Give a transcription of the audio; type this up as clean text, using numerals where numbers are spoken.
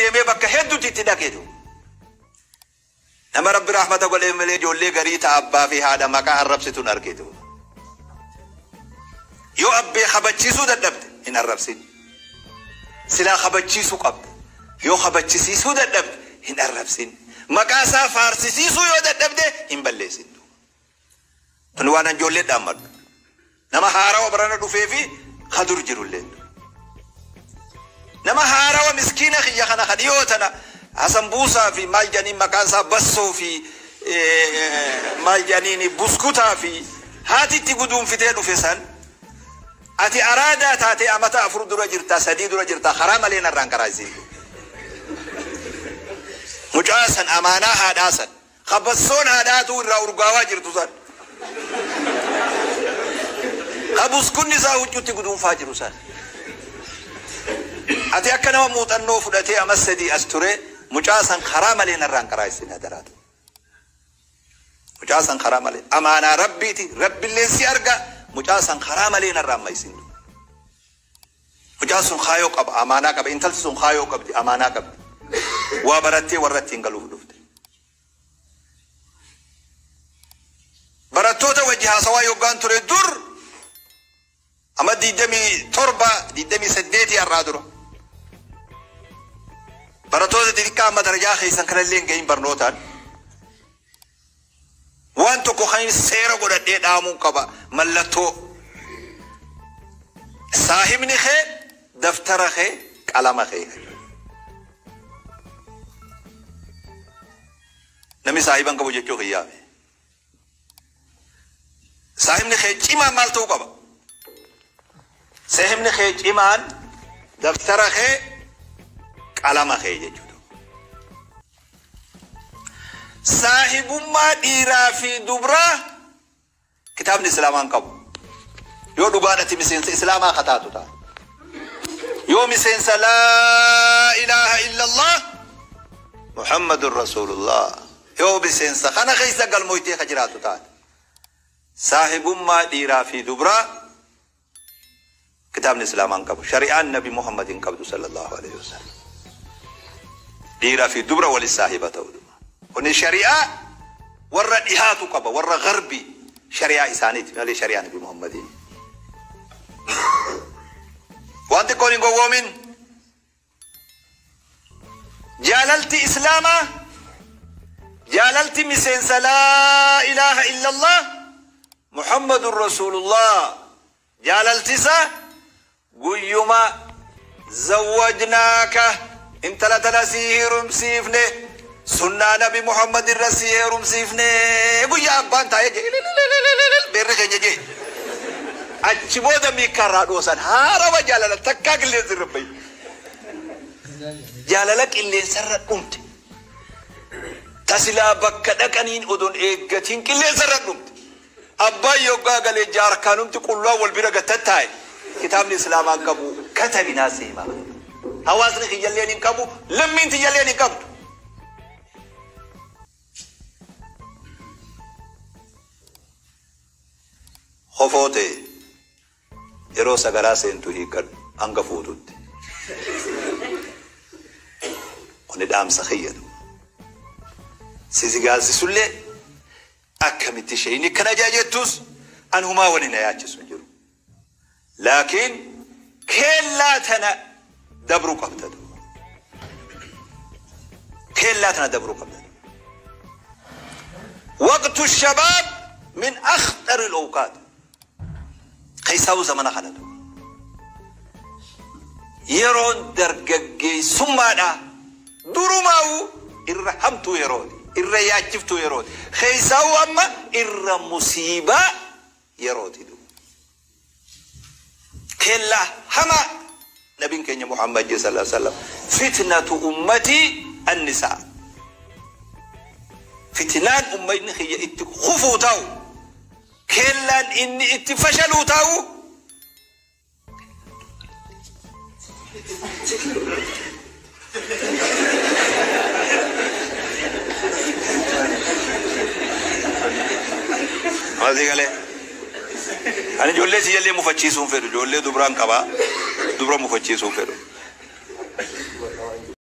deemee bakka hedduutti itti dhaqeetu. Nama Rabbi rahmata godhee malee ijoollee garii ta'a abbaa fi haadha maqaa arrabsituun argitu. Yoo abbee kabachiisuu dadhabde hin arrabsin. Silaa kabachiisuu qabda. Yoo kabachisiisuu dadhabde hin arrabsin. Maqaa isaa faarsisiisuu yoo dadhabde hin balleessin. Kun waan ijoollee dhaammadhu. Nama haarawa barana dhufee fi kadur jirullee. Nama haarawa miskiina kiyya kana kadhiyoo tana Hasan Buusaa fi maal jedhaniin maqaan isaa Bassoo fi maal jedhaniin Buskutaa fi haati itti guduunfitee dhufe san ati araadaa taatee amata 4 dura jirta 3 dura jirta karaa malee narraan karaa isiin. Mucaa san amaanaa haadhaa san kabassoon haadhaatu irraa urgaawaa jirtu san kabuskunni isaa huccuutti guduunfaa jiru san. Ati akka nama muuxannoo fudhatee amas 3 as ture mucaa san karaa malee narraan karaa isin hadaraatu. Mucaa san karaa malee amaanaa rabbiiti rabbillee si arga mucaa san karaa malee narraan maisin. Mucaan sun kaayoo qaba amaanaa qaba intalti sun kaayoo qabdi amaanaa qabdi. Waa barattee warra ittiin galuuf dhufte. Barattoota wajji haasawaa yoggaan ture dur amma 27 28 har'aa dura. Barattoota xixiqqaa amma darajaa keessan kanallee hin gahin barnootaan. Waan tokko kan seera godhadhee dhaamuun qaba mallattoo. Saahibni kee daftara kee qalama kee. Namni saahiban qabu jechuu kiyyaame. Saahibni kee cimaan maal ta'uu qaba? Saahibni kee cimaan daftara kee qalama kee jechuudha. Saahibummaa dhiiraa fi dubraa kitaabni Islaamaa hin qabu. Yoo dhugaan ati miseensa Islaamaa kataatu taate. Yoo miseensa laa ilaaha illallah Muhammadun Rasuulullah. Yoo miseensa kana keessa galmoytee ka jiraatu taate. Saahibummaa dhiiraa fi dubraa kitaabni Islaamaa hin qabu. Shari'aan Nabi Muhammad hin qabdu sallallahu alaihi wasallam. Dhiiraa fi dubra wali saahiba ta'uu. Kuni shari'aa warra dhihaatu qaba warra garbii shari'aa isaaniiti malee shari'aa Nabi Muhammadiin. Waan xiqqoon hin gowwoomin. Jaalalti Islaamaa jaalalti miseensa laa ilaaha illallah Muhammadun Rasuulullah jaalalti isaa guyyuma zawwajnaaka intala tana sii heerumsiifne sunnaa Nabi Muhammad irra sii heerumsiifne guyyaa abbaan taa'ee jee beerri keenya jee achi booda miikkaarraa dhoosan haarawa jaalala takkaa qilleensa irra bayi. Jaalala qilleensarra dhumte. Tasilaa bakka dhaqaniin odoon eeggatiin qilleensarra dhumte. Abbaan yoggaa galee jaarkaanumti qullaa wal bira gattattaa'e. Kitaabni Islaamaa hin qabu katabinaa seemaa. Hawaasni kiyyalleen hin qabu lammiin tiyyalleen hin qabdu. Hofoo ta'e yeroo sagaraa seentu hiikkadhu hanga fuututti. Kuni dhaamsa kiyyadu. Sisigaalsisullee akkamitti isheen akkana jettus an humaa waliin na yaachisu hin jiru. Laakiin keellaa tana dabruu qabda. Keellaa tana dabruu qabda. Waqtu shabaab min akhtari al-awqaat. Keessaa zamana kanatu. Yeroon dargaggeessummaadha. Durumaa'u irra hamtuu yerooti. Irra yaachiftuu yerooti. Keessaa amma irra musiibaa yerooti. Keellaa hamaa nabiin keenya Muhammad sallallahu alaihi wasallam fitnatu ummatii annisaa. Fitnaan ummatni kiyya itti kufuu ta'u keellaan inni itti fashaluu ta'u Maal galee? Ani ijoollee siyyallee mufachiisuun fedhu ijoollee dubraan qabaa dubra mufachiisuun fedhu.